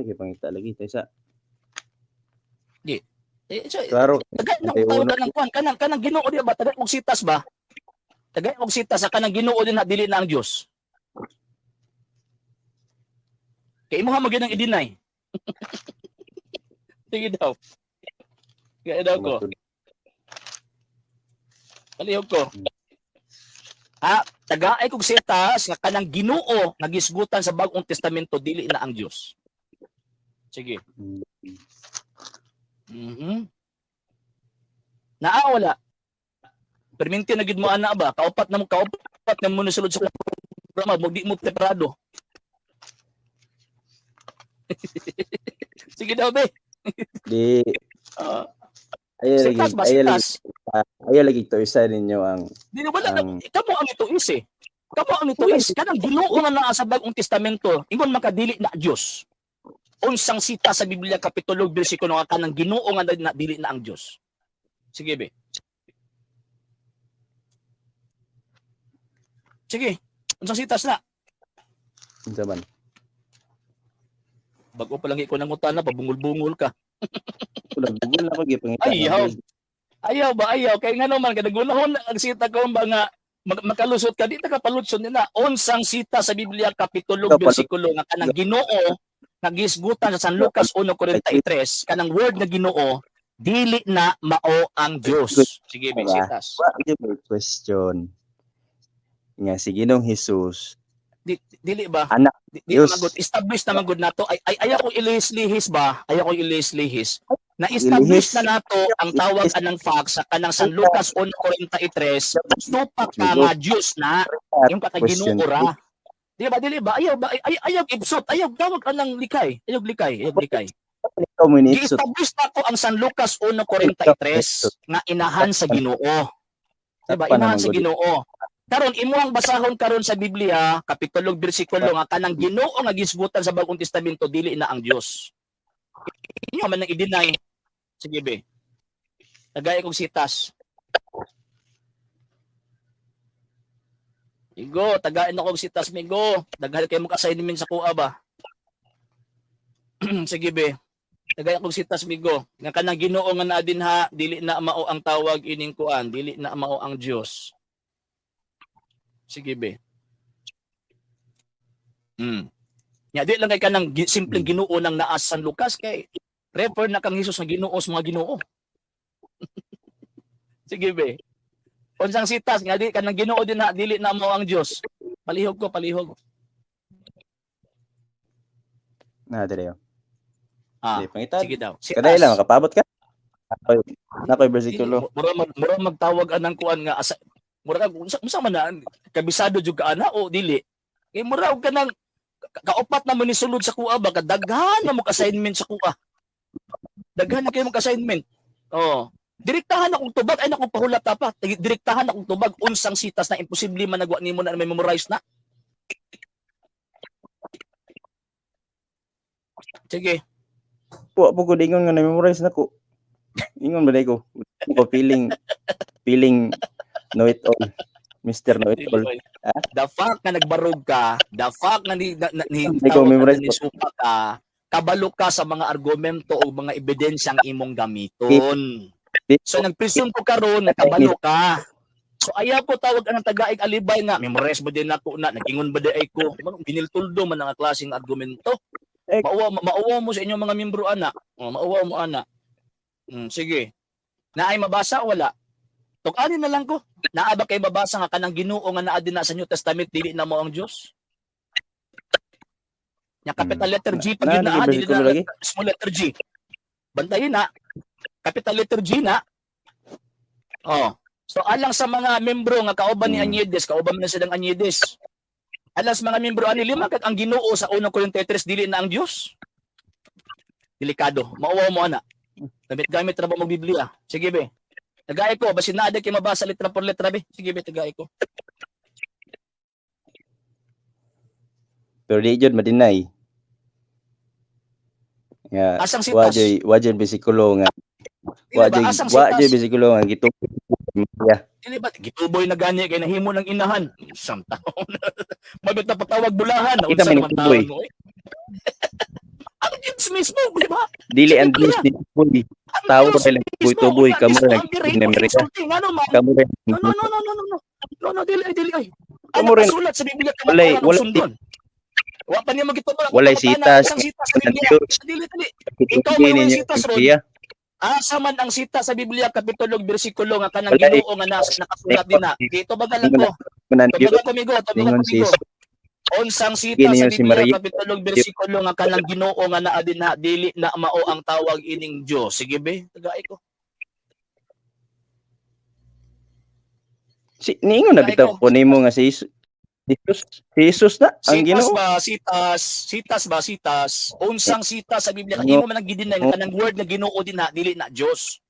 Gipangita lagi taysa. Di. Eh, so, Klaro. Tagay na kong tawag kanang kuan, kanang Ginoo di ba? Tagay og sitas ba? Tagay og sitas sa kanang Ginoo din na dili na ang Dios. Kay imo ha mo ang i-deny. Sige daw. Sige daw ko. Palihog ko. Ha, tagaay kog sitas nga kanang Ginoo nga gisgutan sa Bagong Testamento dili na ang Dios. Sige. Naa wala. Perminti na gid mo ana ba? Kaupat na mo nisulod sa programa mo di mo preparado. Sige daw be. Di ayaw lagi Sitas ba ayaw lagi sitas? Ayaw lagi to isa ninyo ang Di na wala ang kamo ang ito is eh. Kamo ang ito is kanang Ginoo nga naa sa Bagong Testamento ingon makadili na Dios. Unsang sita sa Biblia kapitulo bersikulo nga kanang Ginoo nga na, dili na ang Dios. Sige be. Sige. Unsang sitas na? Unsa man? Bago pa lang ikaw nangutana, pabungol-bungol ka. Wala bugol na ko gipangita. Ayaw. Ayaw ba ayaw kay ngano man kay nagunahon na ang sita ko ba nga makalusot ka di ta ka palutson nila unsang sita sa Biblia kapitulo bersikulo nga kanang Ginoo nga gisgutan sa San Lucas 1:43 kanang word nga Ginoo dili na mao ang Dios. Sige be, sitas. Wa gyud may question nga si Ginoong Hesus Di, dili ba? Anak Di, Diyos. man gud establish na man gud nato ay, ay ayaw ko ilihis-lihis ba? Ayaw ko ilihis-lihis. Na-establish Ilihis. na nato ang tawag anang fact sa kanang San Lucas 1:43 supak ka nga Diyos na yung kay Question. Ginoo ra. Di ba dili ba? Ayaw ba ay, ayaw ibsot, ayaw tawag anang likay, ayaw likay, ayaw likay. Ikaw mo ni ipsot. Gi-establish na to ang San Lucas 1:43 nga inahan sa Ginoo. Di ba? Takpan Inahan naman sa gud. Ginoo. Karon imuhang basahon karon sa Biblia, kapitulo bersikulo nga kanang Ginoo nga gisgutan sa Bagong Testamento dili na ang Dios. Inyo man nang i-deny. Sige be. Tagay kog sitas. Igo, tagain ako og sitas migo. Daghan kay mo assignment sa kuha ba? Sige be. Tagay akong sitas migo. Nga kanang Ginoo nga naa dinha, dili na mao ang tawag ining kuan, dili na mao ang Dios. Sige be. Nya di lang kay kanang simpleng Ginoo nang naa sa San Lucas kay refer na kang Hesus nga Ginoo sa mga Ginoo. Sige be. Unsang sitas nga di kanang Ginoo din na dili na mao ang Dios. Palihog ko, palihog. Na dire. Ah, Di pangita. sige daw. Sitas. Kaday lang makapabot ka. Nakoy bersikulo. Mura magtawag anang kuan nga asa, mura ka unsa man na kabisado jud ka ana o dili. Kay mura og kanang kaupat na mo ni sulod sa kuha ba kadaghan na mo assignment sa kuha. Daghan na kayo mo assignment. Oh. Direktahan akong tubag ay nakong pahulat ta pa. Direktahan akong tubag unsang sitas na imposible man nagwa nimo na memorize na. Sige. Po po ko ingon nga na-memorize na ko. Ingon ba ko? Ko feeling feeling know it all. Mr. Know it all. The fact na nagbarog ka, the fact na ni Hindi ko tawag memorize na ni supa ka, kabalo ka sa mga argumento o mga ebidensyang imong gamiton. So nagpresume ko karon na kabalo ka. So ayaw ko tawag ang tagaig alibay nga memorize ba din nako na nagingon ba di ay ko. Biniltuldo man ang klaseng argumento. Eh. Mauwa mo sa inyong mga membro ana. O, mauwa mo ana. Sige. Naay mabasa o wala? Tuk-anin na lang ko. Naa ba kay mabasa nga kanang Ginoo nga naa din na sa New Testament dili na mo ang Dios? Nya capital letter G pag yun Na, naa dili bersikulo na lagi. small letter G. Bantayin na. Capital letter G na. Oh. So alang sa mga membro nga kauban ni Anyedes, kauban man na silang Anyedes. Alang sa mga membro ani lima kag ang Ginoo sa 1 Korinto 3 dili na ang Dios. Delikado. Mauwaw mo ana. Gamit-gamit ra ba mo Biblia? Sige be. Tagay ko basin naa kay mabasa letra por letra be. Sige be, tagay ko. Pero di jud ma-deny. Nga Asang wa sitas? joy wa joy bersikulo nga Dili wa ba joy asang wa sitas? joy bersikulo nga gitubo Maria. Dili ba gituboy na gani kay nahimo ng inahan. Isang taon. Mabit na patawag bulahan. Kita Unsa man naman ituboy. taon mo eh. Ang Diyos mismo, di ba? Dili ang Sa Biblia. Diyos ni tuboy. Ang Tao Diyos rin lang mismo, tuboy, unya, kamo mismo rin ang birin, nag Amerika. insulting, ano man? Kamo rin. No, no, no, no, no, no, no. No, no, dili, ay, dili, ay. Ang Kamo rin. nakasulat sa Biblia, Walay- kamatuoran ang walay- sundon. Wa pa niya magitubag. Walay sitas. Isang sitas sa Ang Biblia. Diyos. Dili, dili. Ikaw Ikaw may ninyo sitas ron. Biblia. Asa man ang sita sa Biblia, kapitulo, bersikulo, nga kanang Walay. Ginoo nga nakasulat din na. Dito baga lang ko. Manan Diyos. Tubaga ko, migo. Tubaga ko, Ningon si migo. Jesus. Unsang sita Gini sa yun si Biblia, Maria. kapitulo, bersikulo, nga kanang Ginoo nga naa din na, dili na mao ang tawag ining Dios. Sige be, tagay ko. Si niingon na bitaw ko nimo nga si Jesus. Jesus, si Jesus na ang Sitas Ginoo. ba, sitas, sitas ba, sitas. Unsang sita sa Biblia, Ginoo. imo man ang gidinay nga kanang word nga Ginoo din na, dili na Dios.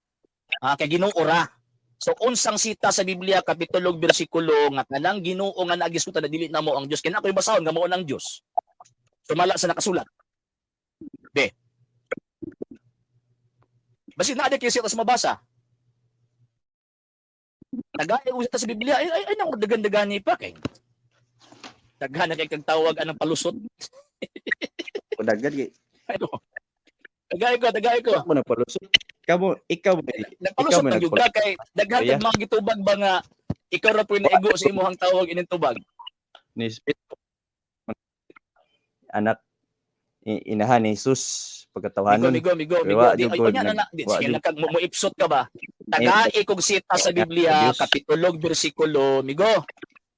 Ah, kay Ginoo ra. So unsang sita sa Biblia, kapitulo, bersikulo, nga kanang Ginoo nga nagisgutan na dili na mo ang Dios. Kaya ako'y basahon nga mao ang Dios. Sumala sa nakasulat. Be. Basi naa di kay sitas mabasa. Tagay ko sa Biblia ay ay, ay naku dagan-dagani pa kay. Daghan na kay kag tawag anang palusot. Dagad kay. Ano? Tagay ko, tagay ko. Ako na palusot. Kamo ikaw ba? Ikaw Nagpalusot man na gyud ka kay daghan Kaya? kag mga gitubag ba nga ikaw ra puy naigo sa imong tawag ining tubag. Ni anak inahan ni Jesus pagkatawanon. Migo, migo, migo, migo. Wa, Di, jud ay, ko, unya na na. Di, wa, sige jud. lang kag mo ipsot ka ba? Tagay kog sita sa Biblia, Diyos. kapitulo, bersikulo, migo.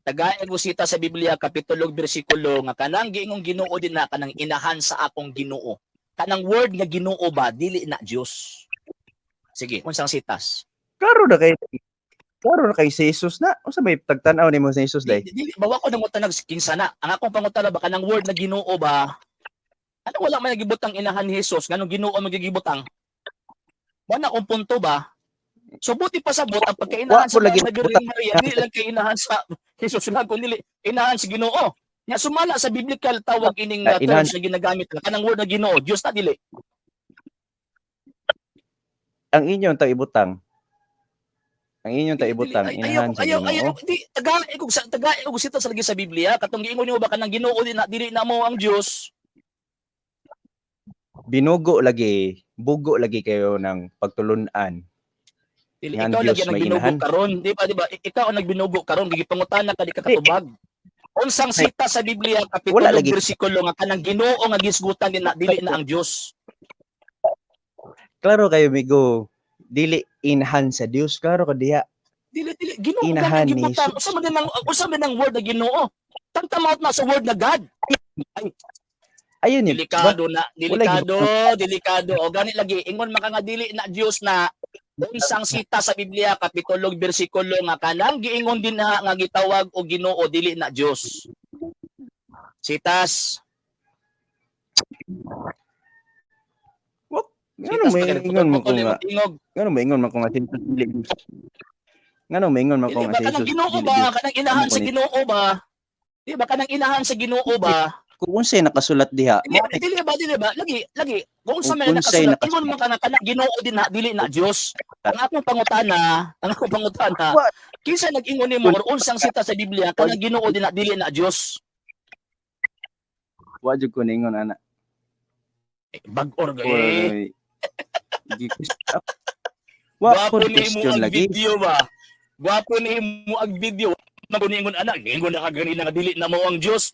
Tagay kog sita sa Biblia, kapitulo, bersikulo, nga kanang giingong Ginoo din na kanang inahan sa akong Ginoo. Kanang word nga Ginoo ba dili na Dios. Sige, unsang sitas? Klaro na kay si Jesus na. Unsa may tagtan-aw nimo sa Jesus Di, day? dili ba wa ko nangutana kinsa na. Ang akong pangutana ba kanang word na Ginoo ba? Ano wala man nagibutang inahan ni Jesus nganong Ginoo ang magigibutang? Wala akong punto ba? So buti pa sabot ang pagkainahan Wa sa po lagi mga Birhen Maria dili lang kay inahan sa Jesus lang kundi inahan sa Ginoo. Nya sumala sa biblical tawag ining Ah, inahan. terms na ginagamit lang kanang word na Ginoo, Dios na dili. Ang inyong tag-ibutang. Ang inyong tag-ibutang Dili, inahan sa ayaw, ayaw, Ginoo. di tagay kog sa tagay kog sita sa lagi sa Biblia katong giingon nimo ba kanang Ginoo di na dili na mo ang Dios. Binugo lagi, bugo lagi kayo ng pagtulunan. Dili, Nga ang ikaw Diyos lagi ang may nagbinugo inahan. karon, di ba, di ba? Ikaw ang nagbinugo karon, gipangutana ka di ka katubag. Unsang sita sa Biblia kapitulo Wala lagi. bersikulo nga kanang Ginoo nga gisgutan din na dili na ang Dios. Klaro kayo migo, dili inahan sa Dios, klaro ka diha. Dili dili Ginoo Inahan nga ni gibutang. Jesus. Usa man ang word na Ginoo? Tantamount na sa word na God. Ayun yun. Ba? Delikado na, delikado, delikado. O gani lagi ingon man ka nga dili na Dios na unsang sita sa Biblia kapitulo bersikulo nga kanang giingon din na nga gitawag og Ginoo dili na Dios. Sitas. Ngano Sitas may pa kay ingon man ko putol-putol nga? imong tingog. Ngano may ingon man ko nga si Jesus dili Dios? Ngano may ingon man ko Dili nga ba si kanang Jesus Ginoo dili ba Dios? kanang inahan Ano sa ko ni? Ginoo ba? Di ba kanang inahan sa Ginoo ba? Kung unsay nakasulat diha, Dili, mao ni dili ba dili ba? Lagi lagi kung sa Kung may unsay nakasulat ingon nakasulat. man ka nga kanang Ginoo din na dili na Dios. Ang akong pangutana, Wa- kinsa nag-ingon nimo or unsang sita sa Biblia kanang Ginoo din na dili na Dios? Wa jud ko ningon ana. Eh, bag-or ga eh. Or Wa Gwapo ko ni mo question ang lagi. video ba? Gwapo ni mo ang video. Maguningon anak, ingon na ka ganina nga dili na mo ang Dios.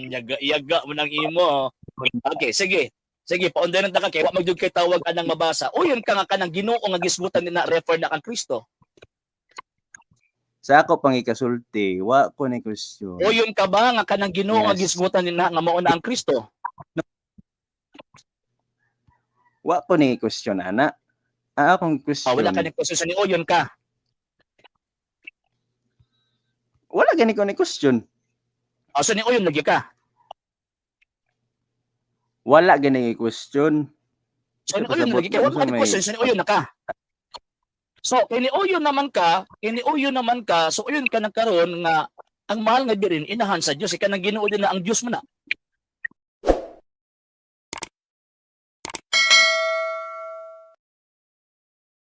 Yaga yaga mo nang imo. Okay, sige. Sige, paundan na ka kay wa magyud kay tawag anang mabasa. Uyon ka nga kanang Ginoo nga gisgutan ni na refer na kang Kristo. Sa ako pang ikasulti, wa ko ni question. Uyon ka ba nga kanang Ginoo nga Yes. gisgutan ni na nga mao na ang Kristo? Wa ko ni question ana. Ang akong Ah, wala question, ka ni question sa ni uyon ka. wala gani ko ni question. Ah, so ni uyon lagi ka. Wala gani ni question. So ni Ito uyon pasabot lagi ka. Wala unsa ka ni may question sa ni uyon na ka. So kini uyon naman ka, kini uyon naman ka, so uyon ka nagkaroon nga ang mahal nga birin inahan sa Dios, ikaw nang Ginoo din na ang Dios mo na.